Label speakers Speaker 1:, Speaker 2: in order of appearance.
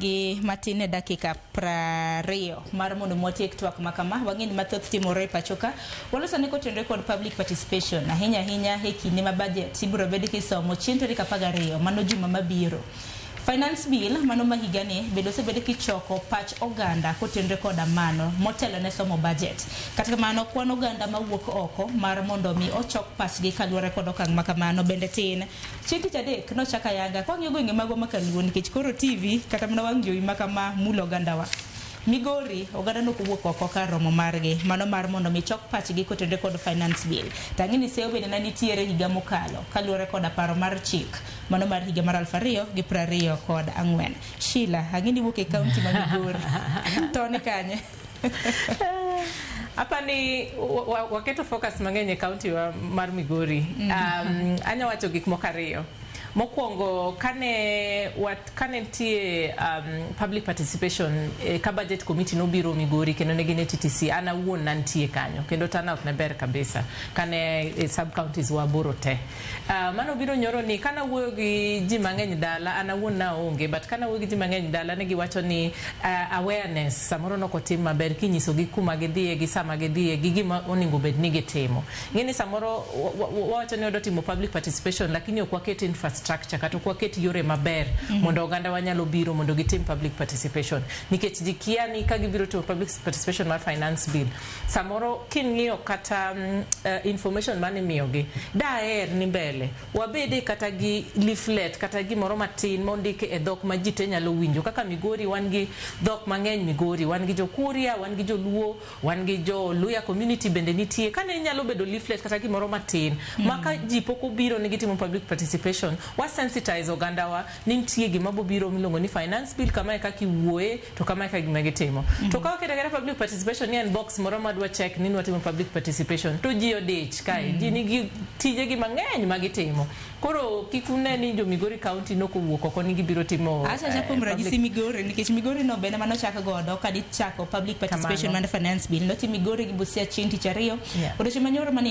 Speaker 1: gi matin ne dakika 20 mar mondo mwatiek twak ma kama. Wang'e ni mathoth timore e pacho ka. Waloso ane kotenore kod public participation ahinya ahinya e kinde ma budget ibiro bed kisomo chieng' tarik 12 mano juma mabiro. Finance Bill mano ma higani bende osebed kichoko pach oganda kotenore koda mano motelo ne somo budget. Kata kamano kwan oganda mawuok oko mar mondo mi ochok pachgi kaluwore kod okang' ma kamano bende tin. Chieng' tich adek nochak ayanga kwang'iyo gwenge magwa ma kaluo nikech koro TV kata mana wang' jowi ma kama mulo ogandawa. Migori, oganda nok owuok oko kar romo margi, mano mar mondo mi chok pachgi kotenore kod Finance Bill. To ang'e ni seyo bende ne nitiere higa mokalo kaluwore koda paro mar chik mano mar higa mar 2024. Sheila, ang'e ni iwuok e county ma Migori. To ni kanye?
Speaker 2: Apani waketo focus mang'eny e county wa mar Migori. Anya wacho gik moko ariyo. Mokwongo kane wat, kane nitie public participation ka budget committee nobiro Migori kendo ne gin e TTC, an awuon nantie kanyo kendo turnout ne ber kabisa kane e sub counties wa aboro te. Mano biro nyoro ni kana wuoyo gi ji mang'eny dala, an awuon naonge, but kana wuoyo gi ji mang'eny dala ne giwacho ni awareness samoro nokotim maber kinyisogi kuma gidhiye gi sama gidhiye gi gima onego bed ni gitimo. Ing'e ni samoro wawacho ni wadwa timo public participation lakini ok waket infrastructure kata ok waket yore maber mondo oganda wa nyalo biro mondo gitim public participation nikech ji kia ni ka gibiro timo public participation mar finance bill samoro king'iyo kata information mane imiyogi daher ni mbele wabede kata gi leaflet kata gimoro matin mondiki e dhok ma ji te nyalo winjo kaka Migori wan gi dhok mang'eny. Migori wan gi Jokuria, wan gi Joluo, wan gi jo Luya community bende nitie. Kane nyalo bedo leaflet kata gimoro matin ma ka ji pok obiro ni gitimo public participation, wa sensitize ogandawa ni nitie gima bobiro miluongo ni finance bill, kamae kaka iwuoye to kamae kaka gima gitimo. To ka waketo aketa public participation ni en box moro madwa check ni nwatimo public participation to ji odich kae, ji nigi tijegi mang'eny ma gitimo. Koro kik une ni jo Migori County nokowuok oko ni gibiro timo
Speaker 1: Acha acha kuom ranyisi Migori, nikech Migori no bende manochak godo kanichako public participation
Speaker 2: Kamano.
Speaker 1: mar finance bill notim Migori gi Busia chieng' tich ariyo. Odiochieng' manyoro mane